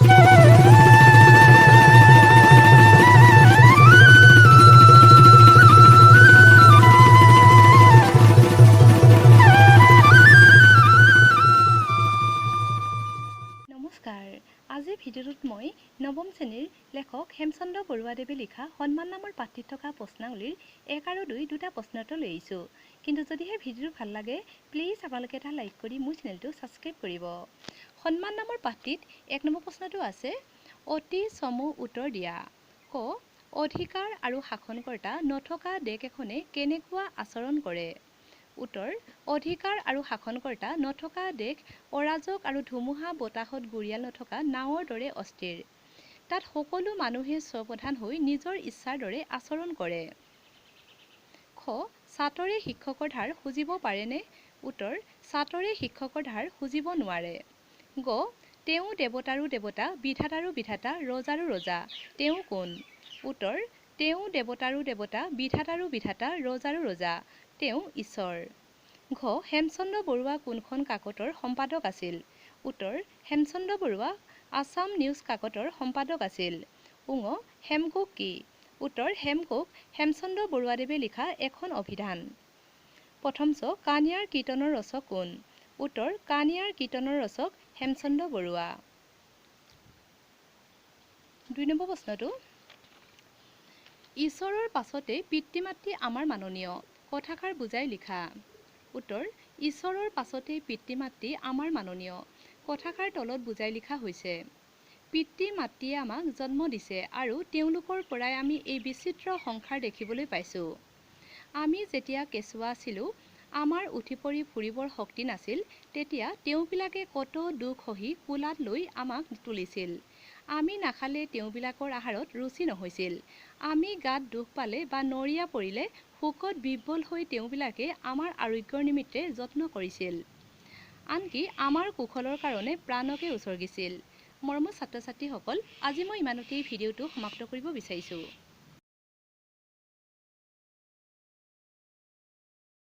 নমস্কাৰ, আজিৰ ভিডিঅ'টোত মই নৱম শ্ৰেণীৰ লেখক হেমচন্দ্ৰ বৰুৱাদেৱে লিখা সন্মান নামৰ পাঠটিত থকা প্ৰশ্নাৱলীৰ 1 আৰু 2 দুটা প্ৰশ্নোত্তৰ লৈ আহিছোঁ। কিন্তু যদিহে ভিডিঅ'টো ভাল লাগে প্লিজ আপোনালোকে এটা লাইক কৰি মোৰ চেনেলটো ছাবস্ক্ৰাইব কৰিব। সন্মান নামৰ পাঠটিত 1 নম্বৰ প্ৰশ্নটো আছে, অতি চমু উত্তৰ দিয়া। ক, অধিকাৰ আৰু শাসনকৰ্তা নথকা দেশ এখনে কেনেকুৱা আচৰণ কৰে? উত্তৰ, অধিকাৰ আৰু শাসনকৰ্তা নথকা দেশ অৰাজক আৰু ধুমুহা বতাহত গুৰিয়াল নথকা নাৱৰ দৰে অস্থিৰ। তাত সকলো মানুহে স্বপ্ৰধান হৈ নিজৰ ইচ্ছাৰ দৰে আচৰণ কৰে। খ, ছাত্ৰৰে শিক্ষকৰ ধাৰ সুজিব পাৰেনে? উত্তৰ, ছাত্ৰৰে শিক্ষকৰ ধাৰ সুজিব নোৱাৰে। গ, তেওঁ দেৱতাৰো দেৱতা, বিধাতাৰো বিধাতা, ৰজাৰো ৰজা, তেওঁ কোন? উত্তৰ, তেওঁ দেৱতাৰো দেৱতা, বিধাতাৰো বিধাতা, ৰজাৰো ৰজা, তেওঁ ঈশ্বৰ। ঘ, হেমচন্দ্ৰ বৰুৱা কোনখন কাকতৰ সম্পাদক আছিল? উত্তৰ, হেমচন্দ্ৰ বৰুৱা আছাম নিউজ কাকতৰ সম্পাদক আছিল। উঙ, হেমকোষ কি? উত্তৰ, হেমকোষ হেমচন্দ্ৰ বৰুৱাদেৱে লিখা এখন অভিধান। প্ৰথম চ, কানিয়াৰ কীৰ্তনৰ ৰচক কোন? উত্তৰ, কানিয়াৰ কীৰ্তনৰ ৰচক হেমচন্দ্ৰ বৰুৱা। 2 নম্বৰ প্ৰশ্নটো, ঈশ্বৰৰ পাছতে পিতৃ মাতৃ আমাৰ মাননীয়, কথাষাৰ বুজাই লিখা। উত্তৰ, ঈশ্বৰৰ পাছতে পিতৃ মাতৃ আমাৰ মাননীয়, কথাষাৰ তলত বুজাই লিখা হৈছে। পিতৃ মাতৃয়ে আমাক জন্ম দিছে আৰু তেওঁলোকৰ পৰাই আমি এই বিচিত্ৰ সংসাৰ দেখিবলৈ পাইছোঁ। আমি যেতিয়া কেঁচুৱা আছিলোঁ, আমাৰ উঠি পৰি ফুৰিবৰ শক্তি নাছিল, তেতিয়া তেওঁবিলাকে কত দুখ সহি কোলাত লৈ আমাক তুলিছিল। আমি নাখালে তেওঁবিলাকৰ আহাৰত ৰুচি নহৈছিল। আমি গাত দুখ পালে বা নৰিয়া পৰিলে শোকত বিহ্বল হৈ তেওঁবিলাকে আমাৰ আৰোগ্যৰ নিমিত্তে যত্ন কৰিছিল, আনকি আমাৰ কুশলৰ কাৰণে প্ৰাণকে উছৰ্গিছিল। মৰমৰ ছাত্ৰ ছাত্ৰীসকল, আজি মই ইমানতেই ভিডিঅ'টো সমাপ্ত কৰিব বিচাৰিছোঁ।